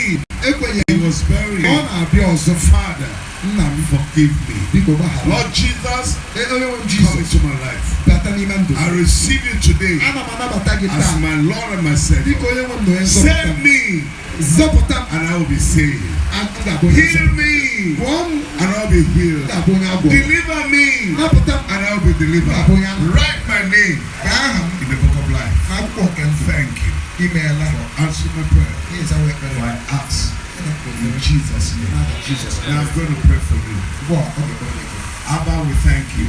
believe Ekwenyere he was buried. Ọ na-abịa ọzọ. Father, Nna m, forgive me. biko gbaghara. Lord Jesus, Ee, onye nwe m come Jizọs, into my life. bata n'ime ndụ m. I receive you today Ana m anabata gị as taa my Lord and my Savior. dịka onye nwe m na onye nzọpụta Save m. me Zọpụta m, and I will be saved. a m ga-abụ onye Heal nzọpụta. me Gwọọ m, and I'll be m healed. ga-abụ onye agwọrọ. Deliver me Napụta m, and I'll be delivered. ga-abụ onye a- Write my name ka aha m in the book of life. n'akwụkwọ nke ndụ. Thank you Imeela. for answering my prayer. Ịzawa ekpere. For I ask in Jesus' name. N'aha Jizọs. Now I'm going to pray for you. Ugbu a, ọ ga-ekpere gị ekpere. Abba, we thank you.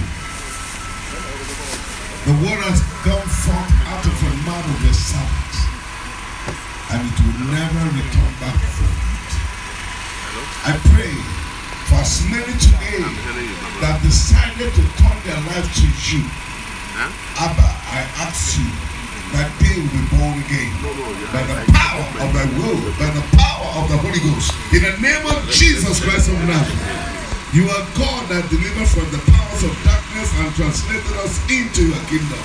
The word has gone forth out of the mouth of your servant, and it will never return back void. I pray for as many today that decided to turn their life to you. Abba, I ask you that they will be born again by the power of thy will, by the power of the Holy Ghost. In the name of Jesus Christ of Nazareth. You are God that delivered from the powers of darkness and translated us into your kingdom.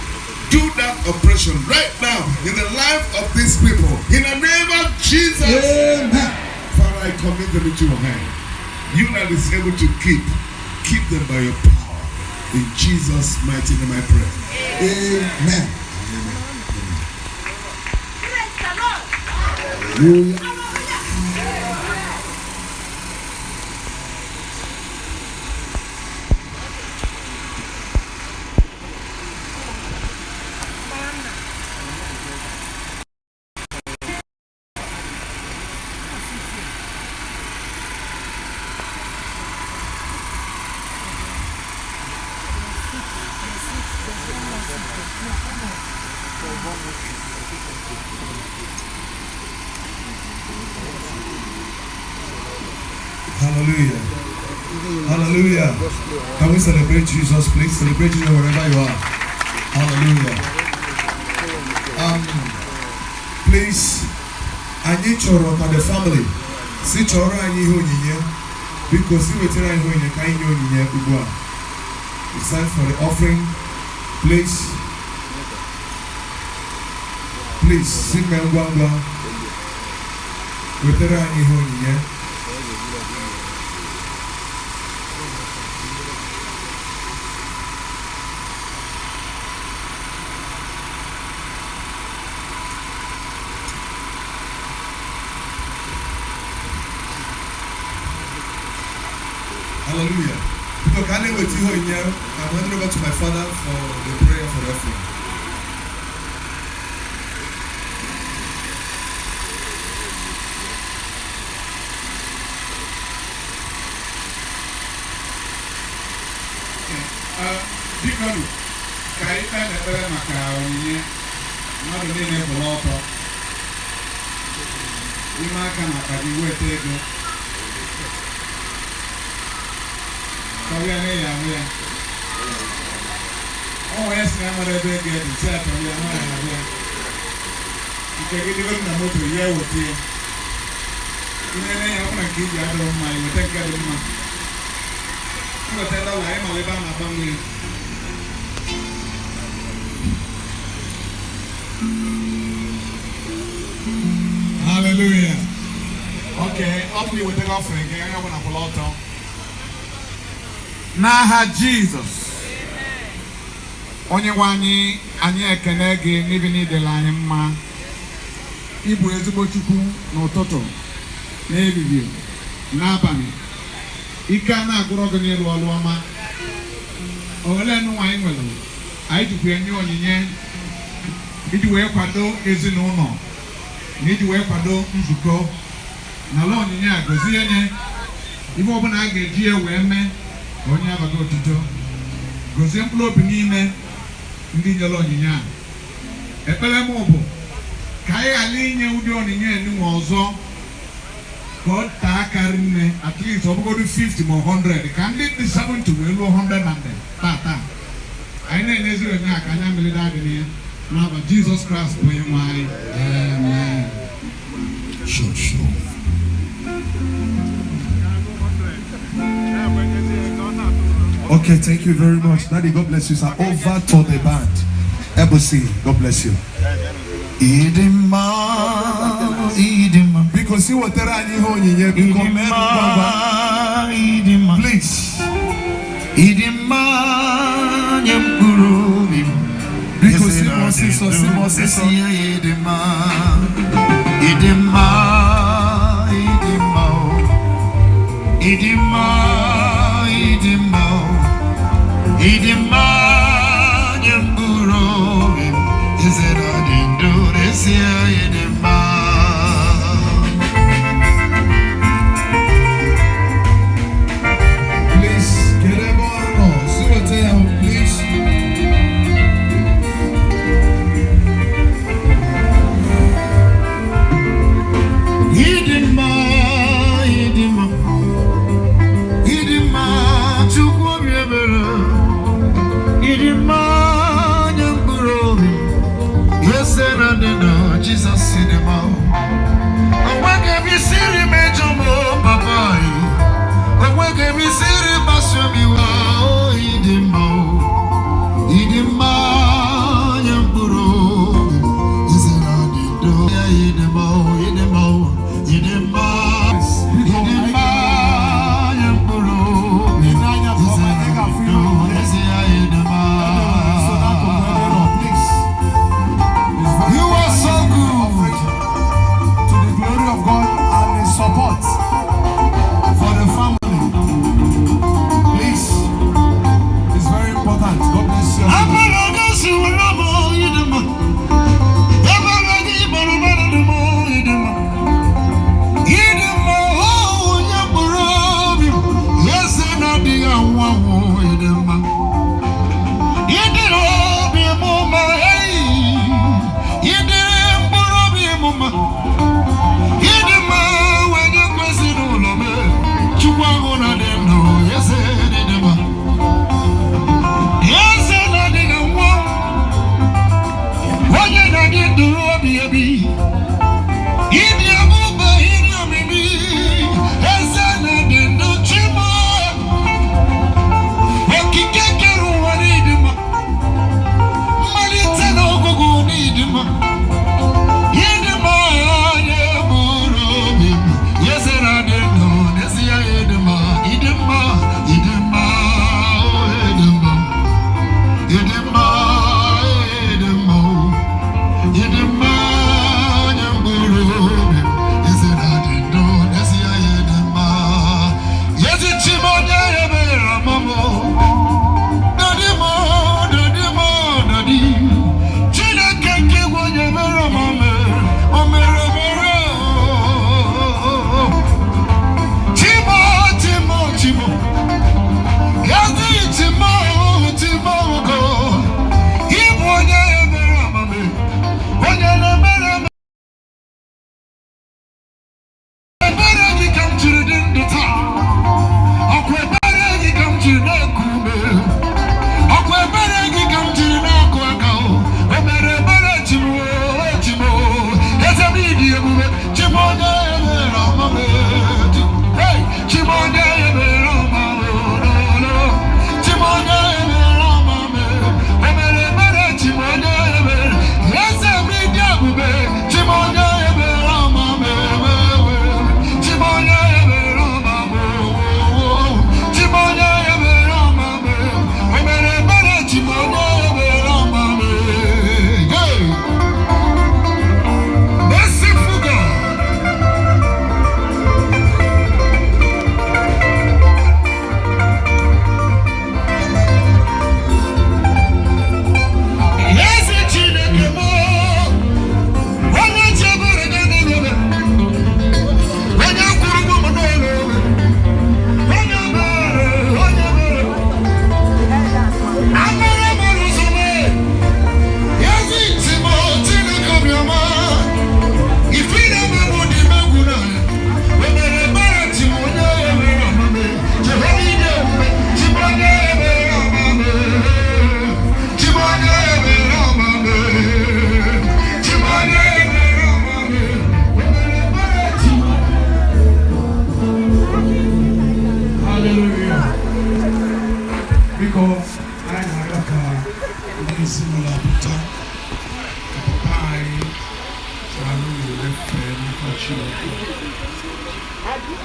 Do that operation right now in the life of these people. In the name of Jesus. Amen. Father, I commit them into your hand. You that is able to keep, keep them by your power. In Jesus' mighty name I pray. Amen. Amen. Praise the Lord. Hallelujah. Hallelujah. Hallelujah. Hallelujah. Can we celebrate Jesus, please? Celebrate Jesus wherever you are. Hallelujah. Please, anyị chọrọ ka the family si chọrọ anyị ihe onyinye. Biko si wetara anyị ihe onyinye ka anyị nye onyinye ugbu a. It's time for the offering. Please. Please, si mee ngwa ngwa. Wetara anyị ihe onyinye. Hallelujah. Because can I wait here? I'm handing over to my father for the prayer for the offering. Biko nụ, ka anyị kpee n'ekpere maka onyinye. Mmadụ niile kwụrụ ọtọ. Ime aka na akpa gị, weta ego. Chọrọ ya na ahụ ya. O nwere sị na ya mara ebe ego dị, si ya chọrọ ya na ya ahụ ya. Nke gị dịgoro na moto ya, eweta ya. Ihe na ya ọ bụla nke iji adịrọ mma, iweta nke dị mma. Iweta dọla, anyị mara ebe a na-agbanwe ya. Hallelujah. Okay, ọ bụ na iweta offering gị, onye ọbụla kwụrụ ọtọ. N'aha Jizọs. Onye nwe anyị, anyị ekene gị n'ibi n'idele anyị mma. Ịbụ ezigbo Chukwu n'ụtụtụ, n'ehihie, n'abalị. Ike a na-agụrọ gị n'ịrụ ọrụ ọma. Ole nụnwa anyị nwere, anyị jikwa enye onyinye iji wee kwado ezinụlọ na iji wee kwado nzukọ. N'ala onyinye a, gozie nye ife ọbụla a ga-eji ya wee mee ka onye abaghị otuto. Gozie mkpụrụ obi n'ime ndị nyere onyinye a. Ekpere m bụ ka anyị ghara inye ụdị onyinye enunwa ọzọ, ka ọ taa karị nne, at least ọ bụgodu 50 ma 100, ka ndị dị 70 wee luo 100 and taa taa anyị na-enyezi onyinye a, ka anya mmiri dị na ya. N'aha Jizọs Kraịst bụ onye nwe anyị, amen. Sure. Okay, thank you very much. Daddy, God bless you, sir. Over to the band. Ebusi, God bless you. Ịdị mma, ịdị mma. Biko. si wetara anyị ihe onyinye, biko mee ngwa ngwa. Ịdị mma. Please. Ịdị mma nye mkpụrụ obi m. Biko, si m ọsịsọ, si m ọsịsọ. Ezi ya ịdị mma. Ịdị mma, ịdị mma o. Ịdị mma, ịdị mma o. Ịdị mma nye mkpụrụ obi m. Eze na dị ndụ n'ezie ịdị mma. Please, kedu ebe ọ nọ? Si weta ya, please.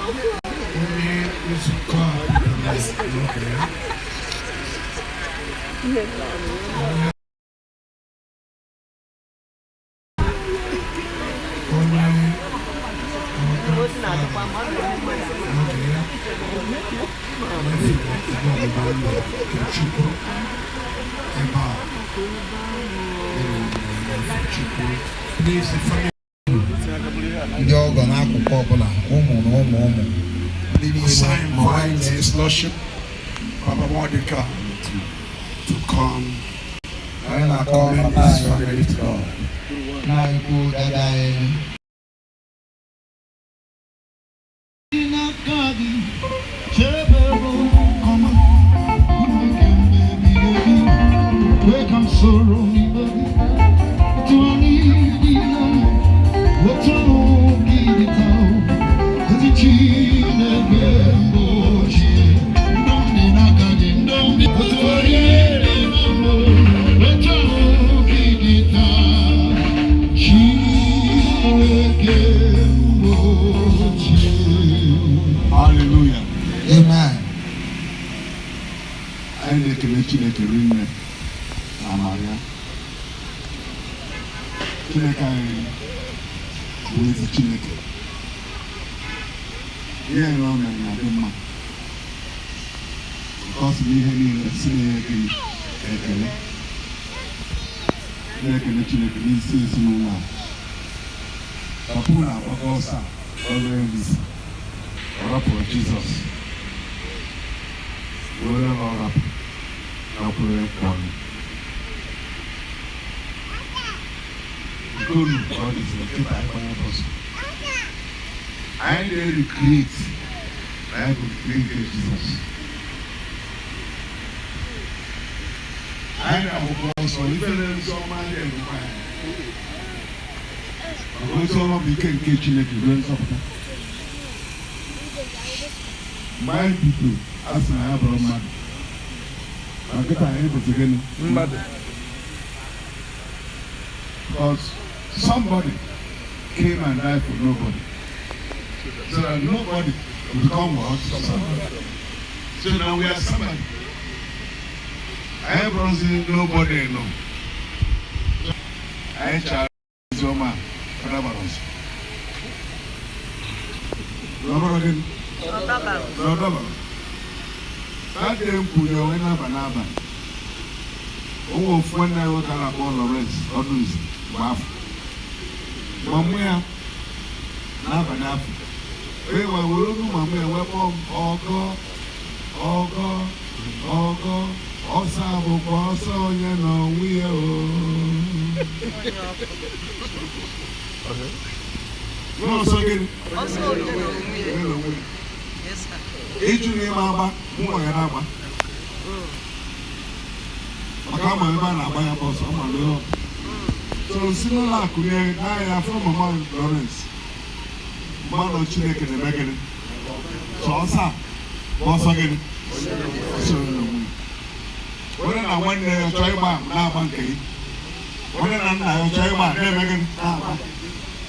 Onye nzukọ a bidoro n'oge ya. Onye n'oge ya nyefere igbe ọgbụgba ndụ nke Chukwu ebe a na-efe Chukwu. Please, the family. Ndị ọgọ n'akụkụ ọbụla, ụmụ na ụmụ ụmụ, ndị niile ma invite nwanne. His Lordship Papa Mordecai to come Anyị na-akọ commend papa his anyị family to God. Na-ekwu dada anyị. N'aka gị chebe m ọma, nke mgbe ebighị ebi, kwe ka m soro n'ime gị otu anyị dị na otu gị dị taa. Ezi Chineke mgbe ochie, ndụ m dị n'aka gị, ndụ m dị otu anyị dị na mbụ, otu gị dị taa. Chineke mgbe ochie. Hallelujah. Amen. Anyị na-ekele Chineke rinne na amara ya. Chineke anyị bụ ezi Chineke. Ihe ya o mere na-adị mma. Nke ọ sị na ihe niile si na ihe gị ekele. Na-ekele Chineke n'isi ezinụlọ a. Papa unu agbago ọsọ a, ọrụ isi. Ọ rapụrụ Jizọs. Were ọ rapụ gakwuru mkpọrọ. Nke unu ka ọ dịzị nkịta ịgbanye bọsụ. Anyị na-recreate na ya bụ nke Jizọs. Anyị na-agbakwa ọsọ ifere ozi ọma anyị emekwa anyị. Maka ozi ọma bụ ike nke Chineke ruo nzọpụta. Mgbe anyị bido, a sị na ya bụrụ mmadụ. Ma nkịta anyị bụzi gịnị? Mmadụ. Because somebody came and died for nobody. So that nobody will become what? Somebody. So now we are somebody. Anyị bụrụzi nobody nọ. Anyị chara ozi ọma a, ọ dabara ọzọ. Na ọ bụrụ gịnị? Na ọ dabara. That day m kwuru onwe n'aba n'abalị. O nwere ofu nwanne anyị nwoke a na-akpọ Lawrence Ọdụnze mgbe afọ. Mamụ ya n'abalị afọ. Onye nwe were olu mamụ ya wee kpọọ m ọgọ ọgọ ọgọ ọsọ bụkwa ọsọ onye na onwe ya o. N'ọsọ gịnị? Ọsọ onye na onwe ya. Onye na onwe ya. Yes, sir. Ịjụ na ịma agba, mụ nwa ya na-agba. Maka ama ebe a na-agba ya bụ ọsọ, ama m ihe ọ bụ. So si n'ụlọ akụ nye n'ahịa afọ mama Lawrence. Mmanụ Chineke na-eme gịnị? Sọ ọsọ a bụ ọsọ gịnị? Ọsọ onye na onwe ya. Onye na nwanne ya chọọ ịgba na-agba nke gị. Onye na nna ya chọọ ịgba na-eme gịnị? Na-agba.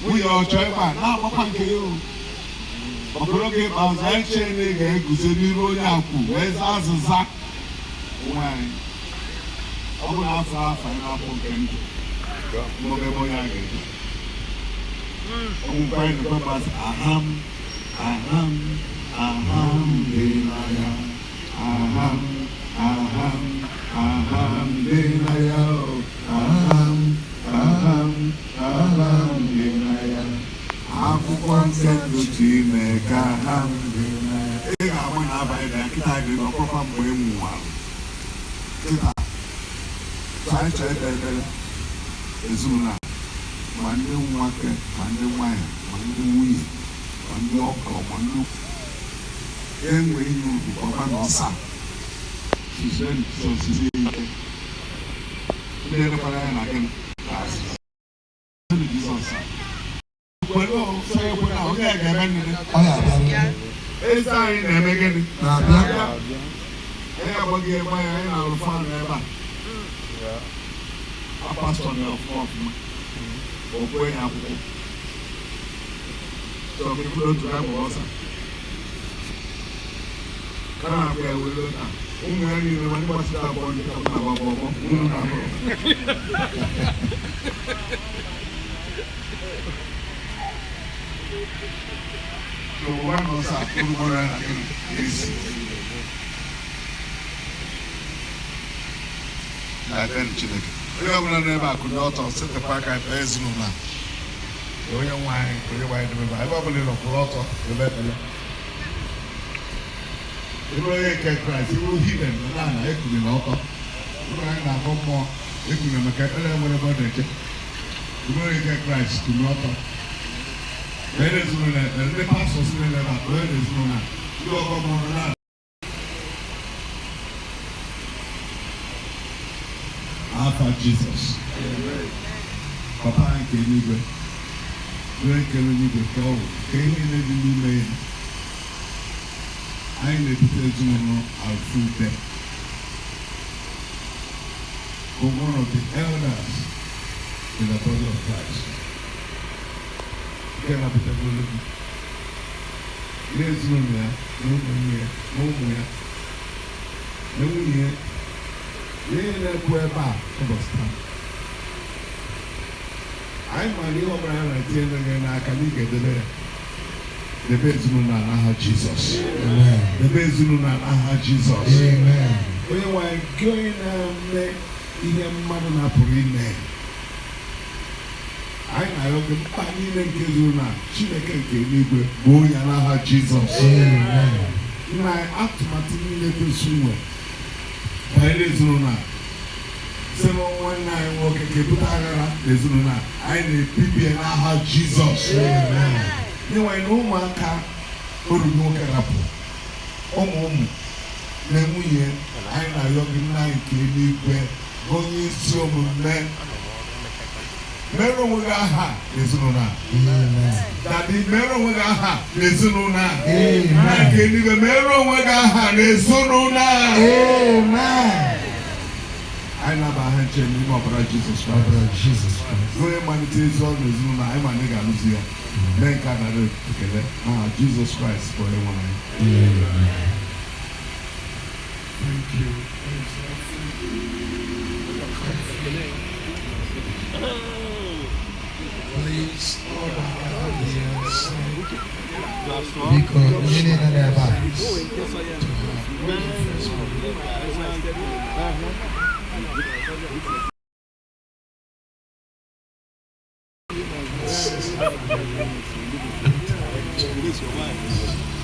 Nwunye ọ chọọ ịgba na-agbakwa nke ya o. Ọ bụrụ oge ikpeazụ anyị chee na ị ga-eguzo n'iru onye akwụ wee zaa azịza onwe anyị. Ọ bụ na afọ afọ anyị na-afọ nke ndụ maọbụ ebe onye a ga-eje. Ọgwụgwọ anyị na-ekwe mmasị aham aham aham dị na ya, aham aham aham dị na ya o, aham aham aham dị na ya, akwụkwọ nke ndụ Chineke aham dị na ya. Ị ga-ama na abalị na nkịta gị ọkpọkwa mgbe ị nwụrụ kịta. So anyị chọrọ ikpe ekpere ezinụlọ a, ma ndị nwoke, ma ndị nwanyị, ma ndị nwunye, ma ndị ọgọ, ma ndị enwe ihe ugwu ọba na ọsa sizie ike ndị elekwara anya na gịnị. Jizọs kwere ọsọ ekwe na onye a ga-eme nnene. Ọ ya abịa. Eze anyị na-eme gịnị? Na-abịa. Anyị agbaghị ebe anyị anyị na-arụ fan ebe a. A pastọ na ọfụma ọfụma okwu enyi akwụkwọ chọrọ ka ekwuru otu ya gbara ọsọ. Ka na-akpọ ya were taa ụmụ ya niile ma ndị gbachite abụọ ndị ka na-agba bọbọ unu na-abụrụ. So ụwa nọ nsọ a, unu gbọrọ ya na gịnị ezi na-ekpere Chineke. Onye ọbụla nọ ebe a kụnye ọtọ, setịpụ aka ekpere ezinụlọ a. Onye nwe anyị, onye nwe anyị debe ebe a. Ebe ọbụla ị nọ, kwụrụ ọtọ ebe ekpere. Ebe onye nke Kraịst iwu heathen nọ na ana ekuliri ọtọ. Ebe anyị na-agọ mmụọ ekuliri maka ekpere nwere ebe ọ na-eje. Ebe onye nke Kraịst kulie ọtọ. Kpere ezinụlọ ekpere, ndị pastọ si niile ebe a kpere ezinụlọ a. Ndị ọgọ mmụọ nọ na afa Jizọs. Papa anyị nke eluigwe, onye kere eluigwe ka ọ bụ ka ihe niile dị n'ime ya, anyị na-ebute ezinụlọ Alfute bụ one of the elders in the body of Christ nke na-apụtagolo gị n'ezinụlọ ya na ụmụnne ya na ụmụ ya na nwunye ya na ihe na-ekwu ebe a ụbọchị taa. Anyị maara ihe ọbụla ya na-etinye gị n'aka na ị ga-edebe ya. Debe ezinụlọ a n'aha Jizọs. Debe ezinụlọ a n'aha Jizọs. Onye nwe anyị, gị onye na-eme ihe mmadụ na-apụrụ ime, anyị na-arịọ gị, mkpa niile nke ezinụlọ a, Chineke nke eluigwe, gboo ya n'aha Jizọs. Nna anyị, atụmatụ niile kwesịrị nwe banyere ezinụlọ a site na nwanne anyị nwoke nke ebute aghara n'ezinụlọ a, anyị na-ebibi ya n'aha Jizọs. Nye nwanyị na ụmụaka oru gị nwoke rapụ, ụmụ ụmụ na nwunye, anyị na-arịọ gị, nna anyị nke eluigwe, onye isi omume, mere onwe gị aha n'ezinụlọ a. Daddy, mere onwe gị aha n'ezinụlọ a. Nna nke eluigwe, mere onwe gị aha n'ezinụlọ a. Anyị na-aba aha nche n'ime ọbara Jizọs Kraịst. Onye malite ezi ọrụ n'ezinụlọ anyị, ma anyị ga-alụzi ya mee nke a, nara ekele n'aha Jizọs Kraịst bụ onye nwe anyị. Thank you. Please, all that are here, Biko, ndị niile nọ ebe a to have